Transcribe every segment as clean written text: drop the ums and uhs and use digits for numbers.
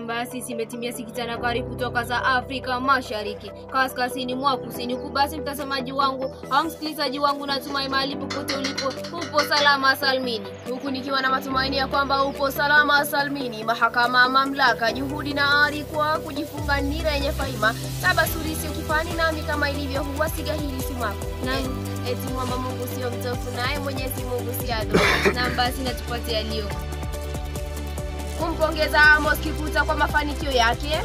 Basi zimetimia sikitana kari kutoka za Afrika Mashariki, kaskazini mwa kusini. Kubasi mtazamaji wangu au msikilizaji wangu, natumai mahali popote ulipo upo salama salmini, huku nikiwa na matumaini ya kwamba upo salama salmini. Mahakama, mamlaka, juhudi na ari kwa kujifunga nira yenye faima tabasuri sio kifani, nami kama ilivyo huwa sigahili sumaku na eti mwamba Mungu sio mtofu, naye Mwenyezi Mungu si adui. Na basi natupatia leo kumpongeza Amos Kipruto kwa mafanikio yake.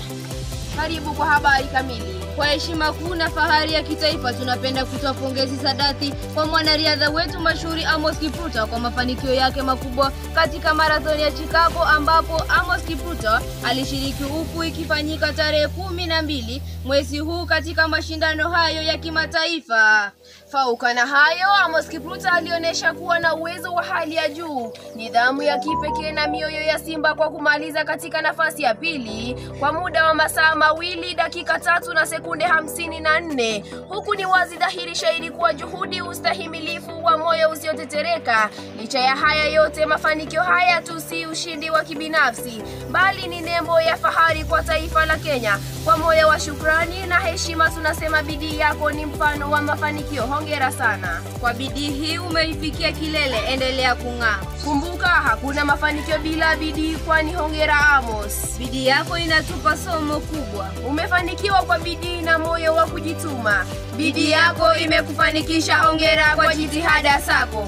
Karibu kwa habari kamili. Kwa heshima kuu na fahari ya kitaifa, tunapenda kutoa pongezi za dhati kwa mwanariadha wetu mashuhuri Amos Kipruto kwa mafanikio yake makubwa katika marathoni ya Chicago, ambapo Amos Kipruto alishiriki huku ikifanyika tarehe 12 mwezi huu katika mashindano hayo ya kimataifa. Fauka na hayo, Amos Kipruto alionyesha kuwa na uwezo wa hali ya juu, nidhamu ya kipekee na mioyo ya simba kwa kumaliza katika nafasi ya pili kwa muda wa masaa 2 dakika 3 na sekunde 54, huku ni wazi dhahiri shahiri kuwa juhudi, ustahimilifu wa moyo usiotetereka. Licha ya haya yote, mafanikio haya tu si ushindi wa kibinafsi, bali ni nembo ya fahari kwa taifa la Kenya. Kwa moyo wa shukrani na heshima tunasema bidii yako ni mfano wa mafanikio. Hongera sana. Kwa bidii hii umeifikia kilele, endelea kung'aa. Kumbuka, hakuna mafanikio bila bidii, kwani hongera Amos. Bidii yako inatupa somo kubwa. Umefanikiwa kwa bidii na moyo wa kujituma. Bidii yako imekufanikisha, hongera kwa jitihada zako.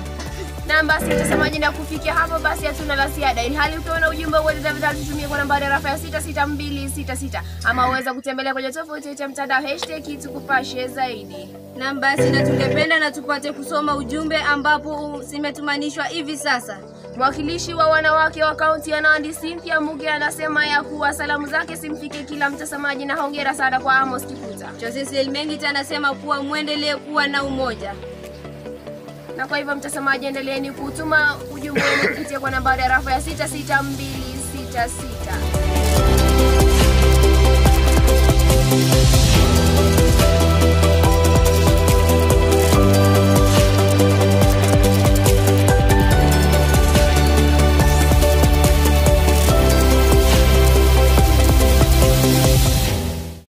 Na basi mtazamaji, na kufikia hapo basi hatuna la ziada. Ilhali ukiwa na ujumbe wote tafadhali tutumie kwa nambari ya rafa ya 66266, ama uweza kutembelea kwenye tovuti yetu ya mtandao #tukupashe zaidi. Na basi na tungependa na tupate kusoma ujumbe ambapo zimetumanishwa hivi sasa. Mwakilishi wa wanawake wa kaunti ya Nandi Cynthia Muge anasema ya kuwa salamu zake simfike kila mtazamaji na hongera sana kwa Amos Kipruto. Joseph Mengi anasema kuwa muendelee kuwa na umoja. Na kwa hivyo mtazamaji, endeleeni kutuma ujumbe wenu kupitia kwa nambari ya rafa ya 66266.